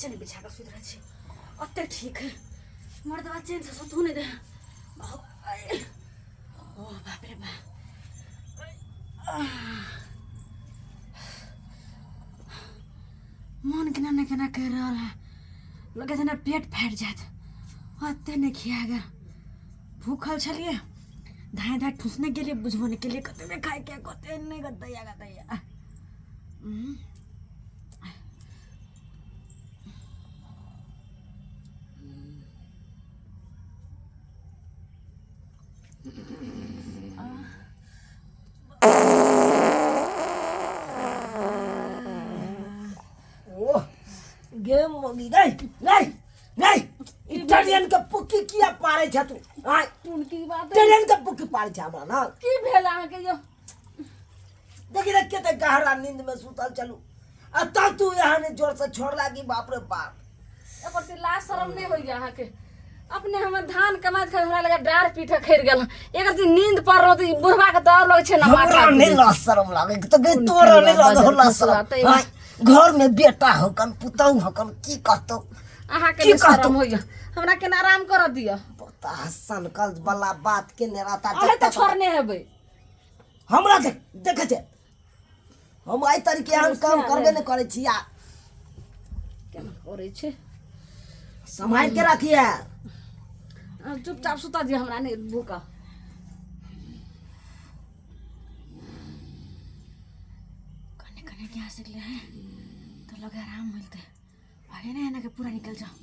बिछाने बिछा कऽ सुति रहै छी ओते ठीक है मर्दबा चैनसँ सुतहो नहि दे ओ बाप रे बाप मन केना ने केना करि रहल है लगे जेना पेट फाटि जायत ओते नहि खिया गेल भूखल छलियै धाँइ धाँइ ठुसने गेलियै बुझबो नहि केलियै कतेक खाइके कते नहि गदैया गदैया ओह गेम मोगी गई नहीं नहीं ई ट्रेन के पुक्की किया पारै छ तू आय टुनकी बात ट्रेन के पुक्की पारै छ हमरा ना की भेल अहाँके यौ देखी रे कते गहरा नींद में सुतल चलू आ तब तू यहाँ ने जोर से छोड़ लागी बाप रे बाप एकर ते लाज शरम नहि होइए अहाँके अपने हमर धान कमाइत खाइत हमरा लगे डाँड़ पीठ खैर गेल एकर ती नींद पड़ रहल तऽ ई बुढ़बा के तऽ और लगै छै ने हमरा माथा नहीं लाज शरम लागे तो गई तोरा नहीं लागे हो लाज शरम तऽ आय, घर में बेटा होकन पुतहु होकन की कहतो अहाँके की नहि कहतौ? शरम होइए हमरा केना आराम करऽ दिअ पता सनकल वाला बात के ने रहता अहें तऽ छोड़ने हेबै हमरा देख देखे छै हम एहि तरीके एहन काम करबे नहि करै छी आ केना करै छै सम्हारि के रखिए अहाँ चुपचाप सुतऽ दिअ हमरा नहि भूख कने कने क्या सकले हैं तो लोग आराम मिलते भागे ना के पूरा निकल जाओ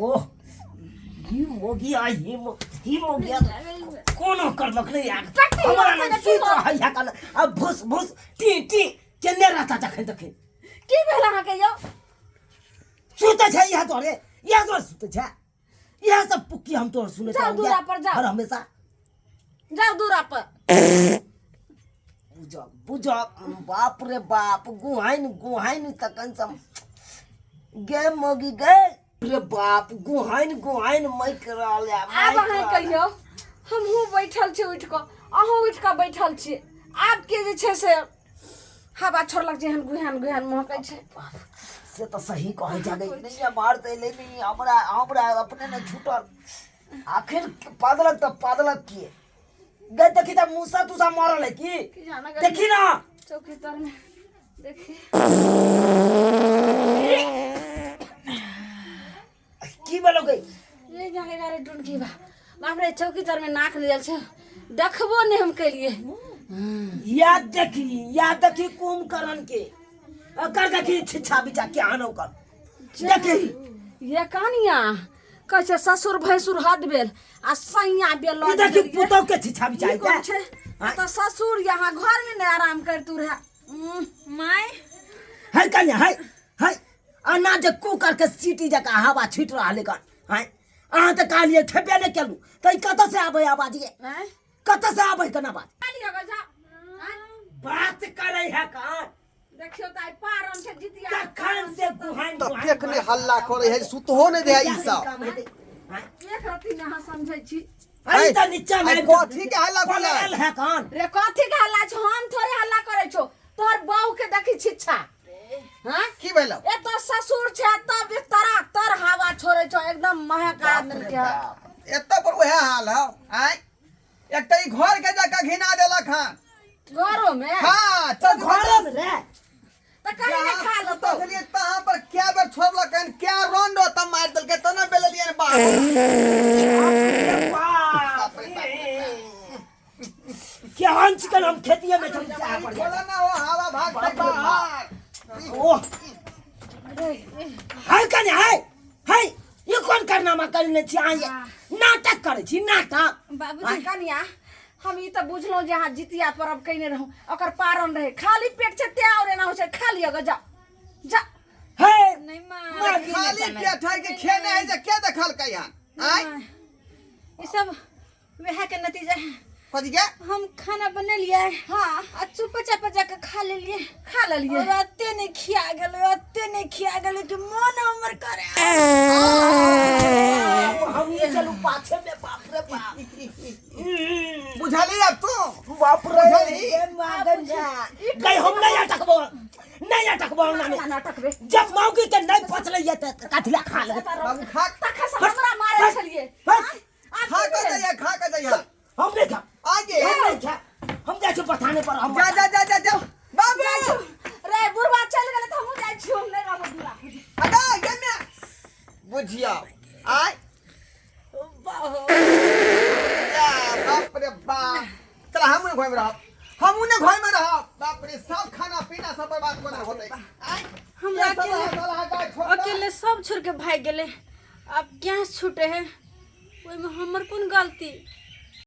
ओह ई मोगिया ई मो ई मोगिया कोनो करलक नहि यार हमरा लग सुति रहै है कल अब भूस भूस टी टी केने रहता जखन तखन की भेल अहाँके यौ सुतै छै इएह दुआरे इएह दुआरे सुतै छै इएह सब पुक्की हम तोहर सुनै जाउ दूरा पर जाउ। हर हमेशा जाउ दूरा पर बुझ बुझ बाप रे बाप गुहाइन गुहाइन तखन सब गे मगी गे रे बाप गुहाइन गुहाइन मकि रहल है आब अहाँ कहियौ हमहूँ बैठल छी उठि कऽ अहूँ उठि कऽ बैठल छी आब के जे छै से हवा छोड़लक जेहन गुहान गुहान महकै छै से तऽ सही कहै छै गई नहीं मार दे ले नहीं हमरा हमरा अपने ने छूटल आखिर पादलक तऽ पादलक किए गई देखी तऽ मूसा तूसा मरल है की की जाना गई देखी ना चौकी तर में देखी की बोलो गई ये जाके गारे टुनकी बा बाप रे चौकी तर में नाक लेल छै देखबो नहीं हम केलिए याद देखी याद देखी कुंभकर्ण के अकर देखी छिछा बिछा के आनो कर देखी ये कनिया कहै छै ससुर भैंसुर हद भेल आ सैया बेल ई देखी पुतौ के छिछा बिछा ई कोन छै तऽ ससुर यहाँ घर में नहीं आराम करतू रहे my है कन्या है है अनाज कुकर के सीटी जकाँ हवा छूटि रहल है है अहाँ तऽ कहलियै खेबे नहि केलहुँ तऽ ई कतऽसँ आबै आवाज ये आँय? कतऽसँ आबै केना बात खा लिअ गऽ, जाउ। आँय? बात करै है कान देखियौ तऽ आइ पारन छै जितिया के तखन से गुहाइन ततेक ने हल्ला करे है सुतहो नहि दे है ई सब काम हेतै आँय? एक रत्ती ने अहाँ समझै छी अरे तऽ नीचा में आइ कथी के हल्ला भेलै? पलटल है कान रे कथी के हल्ला छौ हम थोड़े हल्ला करै छौ तोहर बहू के देखी छिच्छा हाँ की भेलौ ए तो ससुर छै तब जे तरा तर हवा छोड़ै छौ एकदम महक आदमी के एतऽ पर उएह हाल हौ आँय एक तऽ ई घर के जाकऽ घिना देलक हन घरो में हाँ तो घरे में रे तऽ कहीं ने खा लेतौ छलियै तहाँ पर क्या बेर छोड़लक हन क्या रौंड ओतऽ मारि देलकै तऽ ने बेललियै बाप बाप रे। केहन चिकन हम खेतिए में हम चाह पड़ बोला ना हो हवा भाग से बाहर ओह हाय कने हाय हाय ई कोन कारनामा करने छी अहाँ ये नाटक करै छी नाटक बाबूजी कनिया हम ई तऽ बुझलहुँ जे अहाँ जितिया पर्व कयने रहूँ ओकर पारण रहै खाली पेट छै तें आओर एना होइ छै खा लिअ गऽ जा जा हे नहीं माँ माँ, खाली पेट है कि खेने है जे के देखलकै हन आँय ई सब वएह के नतीजा है कथी के हम खाना बनेलियै हाँ आ चुपचाप जाके खा लेलियै खा लेलियै और अते नहीं खिया गेलै अते नहीं खिया गेलै कि मन हमर करे हम ये चलू पाछे में बाप रे बाप बुझ बुझली अब तू बाप रे बुझली? ये मागन गई हम नहीं अटकबो, नहीं अटकबो अंगना में। नाटक बे। जब मौगी के नहीं पचलै ये त कथिला खा ले। बाबू खा। तखन से हमरा मारे छलिए। हट। खा के जइया, खा के जइया। हम नहीं खा। आगे। हम नहीं खा, हम जाइ छी बथाने पर हम। जा जा जा जा जा बाबू। रे बुढ़वा चल गेलै तऽ हमहूँ जाइ छी, हम नहि रहब दूरा। हटा ये में बुझिया आय या बाप रे बाप। चला हम घर में रहब, हम ने घर में रहब। बाप रे सब खाना पीना सब बर्बाद कोना होतै आय। हमरा ये सब अकेले साला गाय छोड़। अकेले सब छोड़ के भागि गेलै, आब गैस छूटे है, ओहिमे हमर कोन गलती?